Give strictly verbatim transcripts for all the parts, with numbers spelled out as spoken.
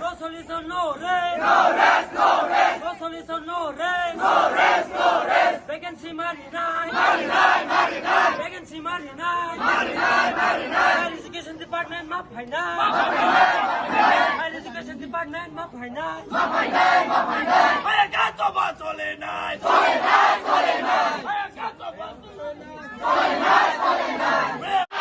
No solution, no rest. No rest, no rest. No solution, no rest. No rest, no rest. Vacancy mari nai. Mari nai, mari nai. Vacancy mari nai. Mari nai, mari nai. Higher Education Department ma phainai. Ma phainai, ma phainai. Higher Education Department ma phainai. Ma phainai, ma phainai. Higher Education ma phainai. Higher Education ma phainai. Higher Education ma phainai.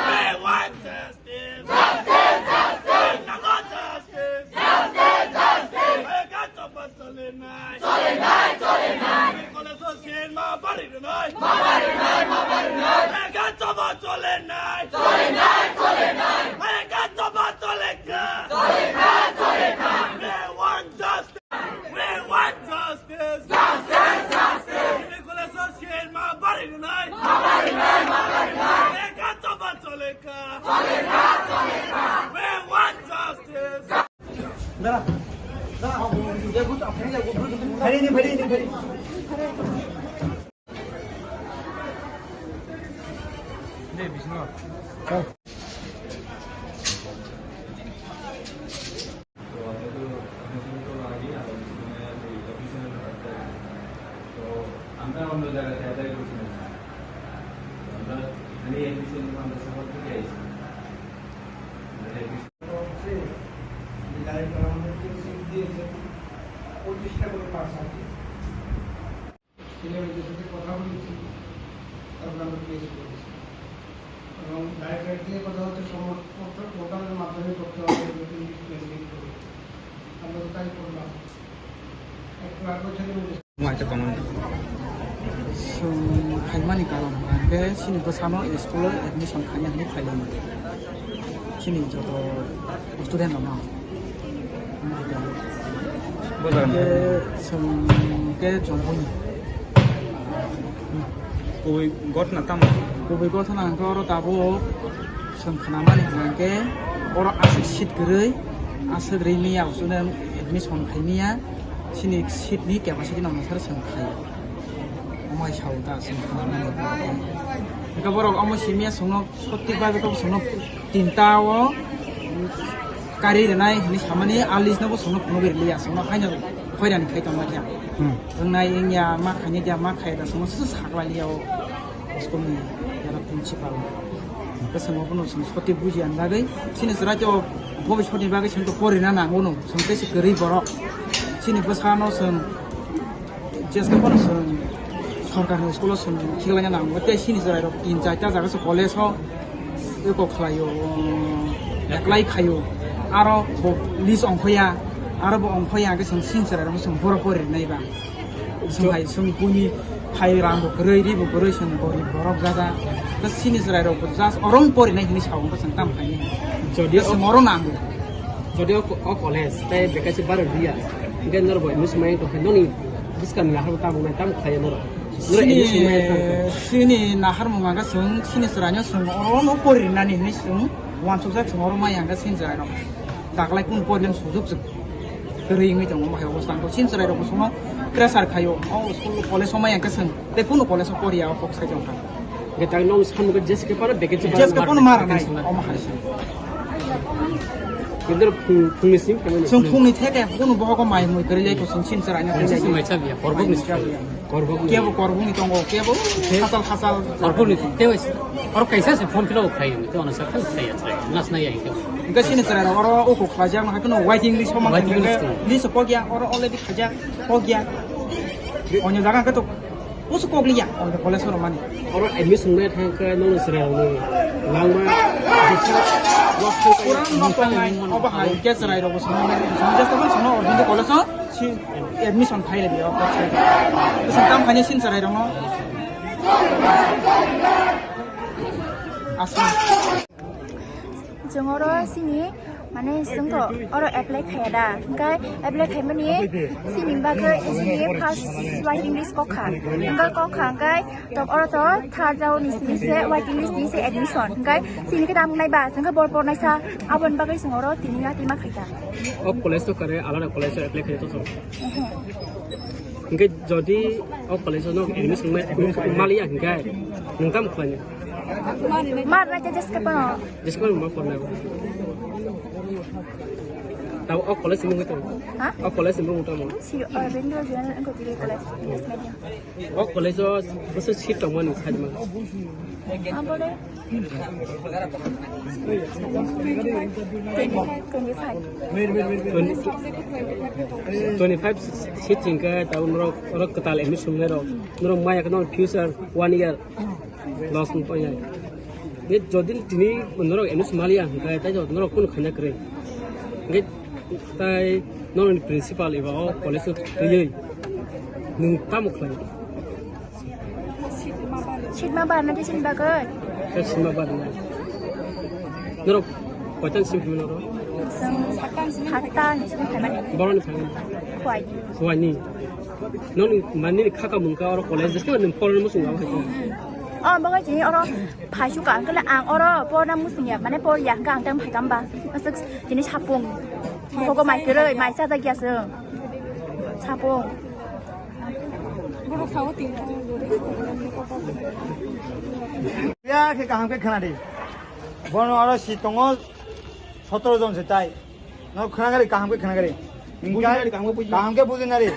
We want justice. Justice, justice. We want justice. Justice, justice. Higher Education ma phainai. Chole nai, chole nai. Chole nai, chole nai. Higher Education ma phainai. Ma phainai, ma phainai. Higher Education ma phainai. Chole nai, chole nai. Higher Education ma phainai. Higher Education ma phainai. Chole nai, chole nai. We want justice. We want justice. Justice, justice. Higher Education ma phainai. Ma phainai, ma phainai. Higher Education ma phainai. Chole nai, chole nai. We want justice. তো আমরা অন্য জায়গাতে অ্যাপ্লাই করছি না। আমরা এখানে অ্যাডমিশন নিয়ে আমরা শহর থেকে আইছি। আমরা অ্যাডমিশন হচ্ছে যে ডাইরেক্টর আমাদেরকে সিট দিয়েছে পঁচিশটা করে পাস আর কি। সিনিয়রদের সাথে কথা বলেছি, তারপর আমরা পেশ করেছি। এবং ডাইরেক্ট একদিকে কথা হচ্ছে সমর্থন ভোটারের মাধ্যমে করতে হবে, নতুন লিস্ট মেনটেন করে। আমরা তো তাই করলাম। একটু আগে ছেলে মেয়েদের Mai ta tongmani. Chwng phaimani karon hwnkhe chini bwsano school o admission khaina hinwi phailaiwi. Chini joto student rokno. Bo jaga. Hwnkhe chwng khe Jongponi. Kubui gotna tamo? Kubui gotna hwnkhe oro tabuk chwng khnamani hwnkhe oro aswk seat kwrwi, aswk rimiya, student admission khaimiya. Chini seat ni capacity no nokar chwng khai. Omai sao ta chwng khnamani. Eka borok omo simiya chwngno sotik bai bwkha chwngno tinta o kari rwnai hinwi samani a list no bo chwngno phunugwi rwliya chwngno haino khoirani khai tongma kya. Hmm. Wngnai wngya ma khaini kya ma khai da chwngno saklai liya o. School ni jara principal. Bwskango bono chwng soti buji ang bagwi. Chini chwrai to bobiswt ni bagwi chwng to porina nango no. Chwng tei se kwrwi borok. Chini bwsano chwng jeske bono chwng sorkar ni school o chwng khiklaina nango. Tei chini chwrai rok tin charta jaga se college o eko khlaio, apply khaio. Aro bo list ongkhoya. Aro bo ongkhoya hwnkhe chwng chini chwrai rok chwng boro porinai ba. Chwng hai chwng buini hai rang bo kwrwi, ri bo kwrwi, chwng gorib borok jaga. Tei chini chwrai rok bo just oro wng porinai hinwi sao, wngkha chwng tamo khainai. Jodi Tei chwng o, oro nango. Jodi o, o college tei vacancy baro riya, hwnkhe norok bo admission maya tongkha, noni bwskang ni nahar bo tamo nai, tamo khlaiya norok? Norok Chini, admission maya tongkha. Chini naharmung hwnkha chwng, chini chwraino chwng oro no porinani hinwi chwng uansukjak, chwng oro maya hwnkha chini chwraino. Daklai kunu problem sujuk chwng. Kwrwi wngwi tongo, omo hai obostha wngkha. Chini chwrairokbo chwngno pressure khaio. O school college-o maya hwnkhe chwng tei kunu college-o poriya, o kok sai tongkha. Hwnkhe tang nong samukhe jeske phano vacancy Jeske phano mara nai, vacancy mara. Omo hai se. Kedar phung, phungni sim kemani? Sung phungni theke kunu bohogo mai mui kwrwi lai to sung sim chwrai na. Sung sim mai chabiya, korbok ni sim. Korbok ni. Kebo korbok ni tongo, kebo khasal khasal. Korbok ni te wais. Oro kaisa se form fill up khai ni to ana sa khai khai ya. Nas na ya ke. Ga sini chwrai oro o ko khlajak na hakno waiting list ma. Waiting list. List pogya oro already khaja pogya. Onyo jaga ke to Pusu kok liya, o de college oro mani. Oro admission nai thang khe nono chwrai rok no langma. Kurang no tongnai, obo hai ke chwrai rok bo sono. Just tong sono, o de college o si admission phai le biya. Sing kam khani sin chwrai rok no. Asli. Chwng oro sini, mane, chwng to oro apply khaiya da. Hwnkhe apply khaimani sini bagwi sini first waiting list kok kha. Hwnkhe kok kha hwnkhe to oro to third round ni sini se waiting list ni se admission. Hwnkhe sini khe tamo nai ba, chwng khe bor por naisa aboni bagwi chwng oro tini ya tima khaita. O college to kare alada college o apply khaito to. Ehe. Hwnkhe jodi o college o no admission nai maliya hwnkhe nwng tamo khlainai? Mar na just ke pano. Just ke ma porna. Tabo o college ni mung tamo? Ha? O college ni mung tamo? Si, uh, Bengal General English College, English medium. O college o bwswk seat tongmani sajma? Abole. Twenty-five, twenty-five. Twenty-five seat hwnkhe tabo norok, norok kwtal admission nai rok. Norok maya khe norok future one year. Loss wng paya. Nge jodi tini norok admission maliya hwnkhe tai norok kunu khaina kwrwi. Nge tai norokni principal eba o college o twiwi nwng tamo khlai? Seat ma barna tei sini bagwi? Tei seat ma barna. Norok koitan sim hwnwi norok? Chwng satan simi phaimani. Boroni phaimani? Khuaini. Khuaini. Noni manini khaka mungka oro college je nwng porno musung abo hai. Oh, bagwi tini oro phaisu ka, hwnkhe ang oro porna musung ya, mane por ya, hwnkhe ang tang phaikam ba. Aswk tini sapung. Bohogo mai kwrwi, mai chajak ya chwng. Sapung. Ya khe kaham khe khna di. Bono oro si tongo sotoro jon se tai. No khna gari kaham khe khna gari. Buji nari kaham khe buji. Kaham khe buji nari.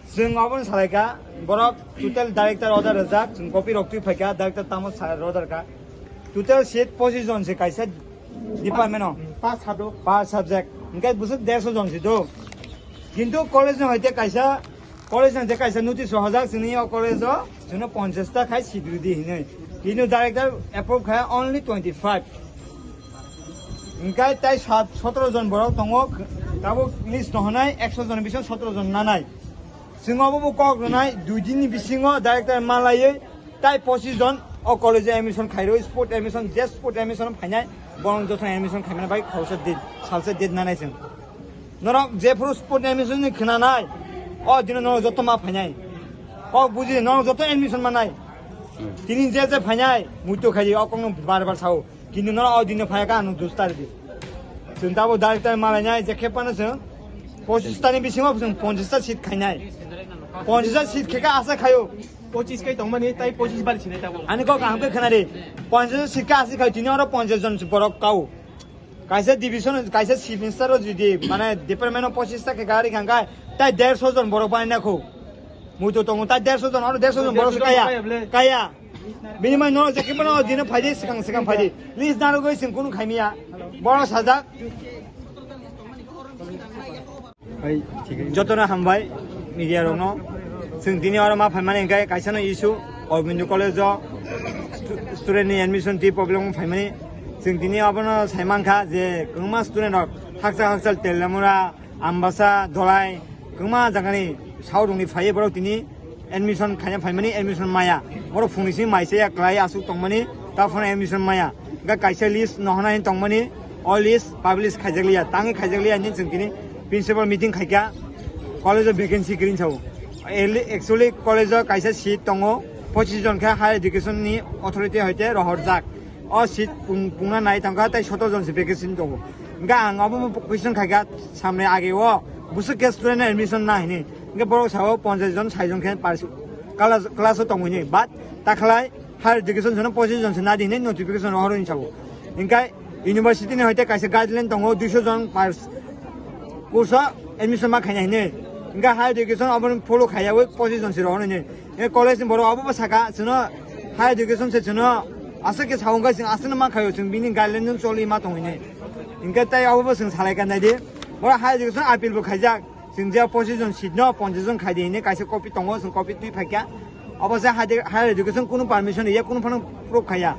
Chwng obono salai kha, borok total director order rwjak, chwng copy rok twi phai kha, director tamo sa order kha. Total seat pochis jon se kaisa department o. Pas subject. Pas subject. Hwnkhe bwswk derso jon se do. Kintu college no hai te kaisa, college no je kaisa notice rohorjak, chwngni o college o chwngno ponchash ta khai seat rwdi hinwi. Kintu director approve khai only twenty five. Hwnkhe tai sat-, sotoro jon borok tongo, tabuk list no hwnai ekso jon bisingo sotoro jon nanai. Chwng obo bo kok rwnai, dui din ni bisingo director malaiwi tai pochis jon o college o admission khairwi, sport admission, je sport admission phainai, borok joto admission khaimani bai khoroksa date, salsa date nanai chwng. Norok jephuru sport admission ni khwnanai, o dino norok joto ma phainai. Kok buji, norok joto admission manai. Tini je je phainai, muitu khaidi, o kokno bar bar sao. Kintu norok o dino phai kha, ano dus tar di. Chwng tabo director malai nai, je khe phano chwng pochis ta ni bisingo chwng ponchash ta seat khainai. Ponchash ta seat khe kha asa khaio. Pochis kai tongmani, tai pochis bari sinai tabo. Ani kok kaham khe khna di. Ponchash ta seat kha asa khaio, tini oro ponchash jon borok kao. Kaisa division, kaisa seat minister o jodi, mane department o pochis ta khe gari khan kai, tai derso jon borok bai na kho. Muitu tongo, tai derso jon, oro derso jon borok se kaya. Kaya. Bini mai no je khe phano dino phaidi, swkang swkang phaidi. List narwgwi chwng kunu khaimiya. Borok sajak. Jotono hambai media rokno. Chwng tini oro ma phaimani hwnkhe kaisa no issue, Aurobindo College o stu-, student ni admission twi problem wng phaimani. Chwng tini abono sai mankha je kwbangma student rok hakchal hakchal Telamura, Ambasa, Dholai, kwbangma jagani saurokni phaiwi borok tini admission khaina phaimani, admission maya. Borok phungni simi mai chaya kwlai aswk tongmani, ta phano admission maya. Hwnkhe kaisa list no hwnna hwn tongmani, o list publish khaijakliya, tangwi khaijakliya hinwi chwng tini principal meeting khaikha, college o vacancy kwrwini sao. Eli-, actually college o kaisa seat tongo, pochis jon khe higher education ni authority hoite rohorjak. O seat pung-, pungna nai tongkha tei sotoro jon se vacancy tongo. Hwnkhe ang obo question khaikha samne age o bwswk khe student admission na hinwi. Hwnkhe borok sao ponchash jon, sait jon khe pars-, class, class o tongo hinwi. But takhalai higher education jono pochis jon se nadi hinwi notification rohor hinwi sao. Hwnkhe University ni hoite kaisa guideline tongo, duiso jon per course o admission ma khaina hinwi. Hingke higher education obo follow khaiya wi pochis jon si rohornai ni. Hingke college ni borok obo bo saka, chwngno higher education se chwngno aswk khe sa wngkha, chwng aswkno ma khaio, chwng bini guideline no choli ma tongwi nai. Hingke tai obo bo chwng salai ka nai di. Bo higher education appeal bo khaijak. Chwng je pochis jon seat no ponchas jon khai di hinwi kaisa copy tongo, chwng copy twi phaikha. Obo se higher, higher education kunu permission ya kunu phano proof khaiya.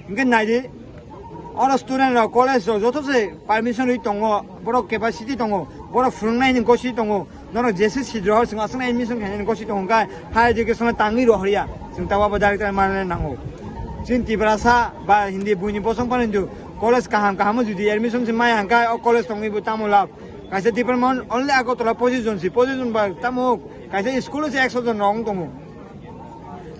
Hingke nai di, oro student rok, college rok joto se permission rwi tongo, borok capacity tongo, borok phwrwngnai ni gosi tongo, norok jese seat rohor chwng aswkno admission khainani gosi tongo, hingke higher education o tangwi rohorya, chwng tabuk abo director manna nango. Chini Tiprasa ba Hindi buini bosong phano hindu college kaham kaham o jodi admission se maya hingke o college tongwi bo tamo lab? Kaisa department only Agartala pochis jon si, pochis jon ba tamo kaisa school o se ekso jon rok wng tongo.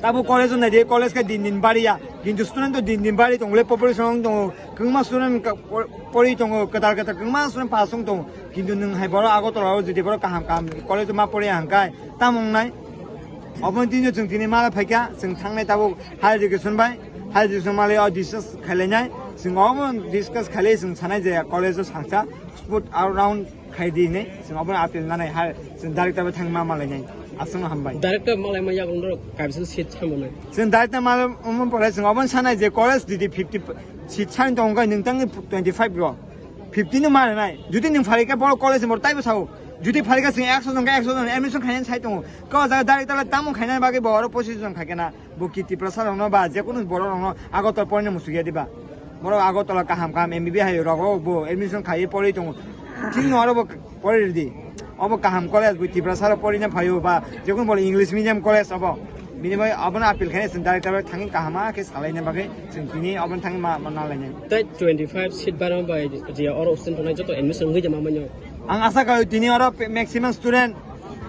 Tamo college o naidi, college khe din din bariya, kintu student to din din bari tongo le, population wng tongo, kwbangma student ka-, por-, pori tongo, kwtal kwtal kwbangma student pass wng tongo, kintu nwng hai borok Agartala o jodi borok kaham kaham college o ma poriya hingkhe tamo wngnai? Obo tini chwng tini mala phaikha, chwng thangnai tabuk higher education bai, higher education mali o discuss khailainai, chwng obo discuss khailai chwng sanai je college o sangsa sport around khai di hinwi chwng obono appeal nanai hai chwng director bai thangma malainai. Aswkno hambai. Director malaima yago norok kaisa seat samanai. Chwng director mal umon pore chwng obono sanai je college didi fifty seat sani tongo kai nwng tangni twenty five ro. Fifty no manai. Jodi nwng pharika boro college ni boro taibo sao. Jodi pharika chwng ekso jon ka ekso jon admission khainani sai tongo. Ka o jaga director lai tamo khainani bagwi bo oro pochis jon khaikhe na. Bo ki Tiprasa rokno ba je kunu borok rokno Agartala porina muchungya diba? Borok Agartala kaham kaham M B B hai rogo bo admission khaiwi porwi tongo. Chini oro bo porwi rwdi. Obo kaham college bo Tiprasa rok porina phaio ba je kunu bole English medium college obo. Bini bai obono appeal khainai chwng director bai thangwi kaham khe salaina bagwi chwng tini obono thangwi ma, ma nalainai. Tei twenty five seat barama bai je oro student tongnai joto admission wngwi tongma manya. Ang asa kha tini oro pe-, maximum student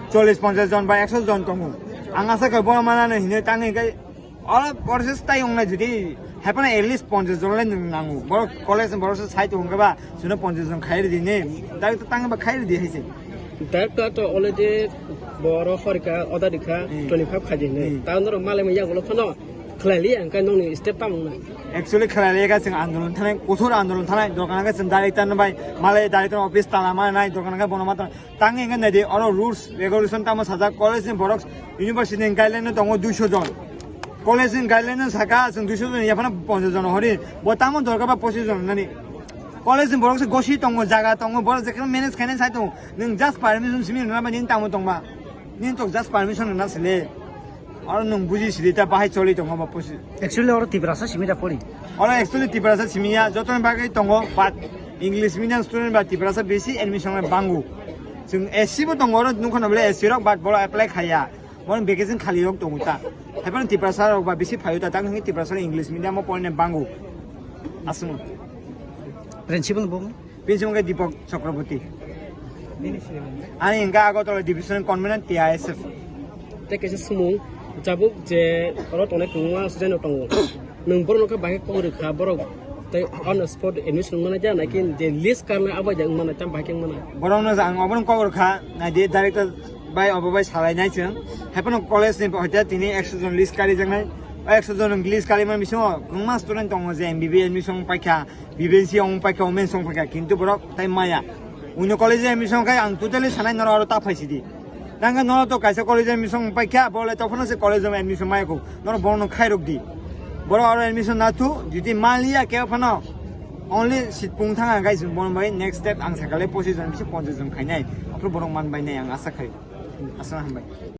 chollish ponchash jon ba ekso jon tongo. Ang asa kha bono manani hinwi tangwi khe oro process tai wngnai jodi haipano at least ponchash jon lai nwng nango. Borok college ni borok se sai tongo khe ba chwngno ponchash jon khai rwdi ni. Direct to tangwi ba khai rwdi hai se. Director to already boro horika oda dikha Hmm. twenty five khaji hinwi. Hmm. Ta norok malai manya yagulo phano khlai liya hwnkhe nokni step tamo wngnai. Actually khlai liya kha chwng andolon thanai, kothor andolon thanai, dokan khe chwng director no bai malai director office tala manai, dokan khe bono ma tang. Tang hingke naidi, oro rules, regulation tamo sajak, college ni borok, university ni guideline no tongo duiso jon. College ni guideline no saka, chwng duiso jon, yaphano ponchash jon hori. Bo tamo dorkar ba pochis jon nani. College ni borok se gosi tongo, jaga tongo, borok jekheno manage khainai sai tongo. Nwng just permission simi rwna bai nini tamo tongma. Nini tok just permission rwna sile. Oro nwng buji sidi ta bahai choli tongo ba posi. Actually oro Tiprasa simi da pori. Oro actually Tiprasa simi ya, jotoni bagwi tongo, but English medium student ba Tiprasa bisi admission rok bango. Chwng S C bo tongo, oro nukha nabole S C rok, but boro apply khaya. Boro vacancy khali rok tongo ta. Haibano Tiprasa rok ba bisi phaio ta, tang hwnwi Tiprasa rok English medium o porina bango. Aswng. Principal bo? Principal khe Deepak Chakraborty. Ani hwnkhe Agartala division convener T I S F. Tei kaisa sumung, jabuk je oro tongnai kwbangma student rok tongo. Nwng borok no khe bahai kok rwkha, borok tei on spot admission wngmani ja, naki je list karnai abo ja wngmani tam bahai khe wngmani. Borok no ang obono kok rwkha, naidi director bai obo bai salai nai chwng. Haibano college ni hoite tini ekso jon list kari jaknai. O ekso jon list kari man bisingo kwbangma student tongo je M B B admission paikha. B B C wng paikha, women song paikha, kintu borok tai maya. Uno college admission khai ang totally sanai noro aro ta phaisidi. Tangkhe noro to kaisa college admission paikha, bole tophano se college admission maya ko. Noro bono khai rok di. Borok aro admission na thu, jodi maliya khe phano only seat pung thang ang guys, bono bai next step ang sakale pochis jon bisi ponchas jon khainai. Aphuru borok man bai nai ang asa khai. Asa hambai.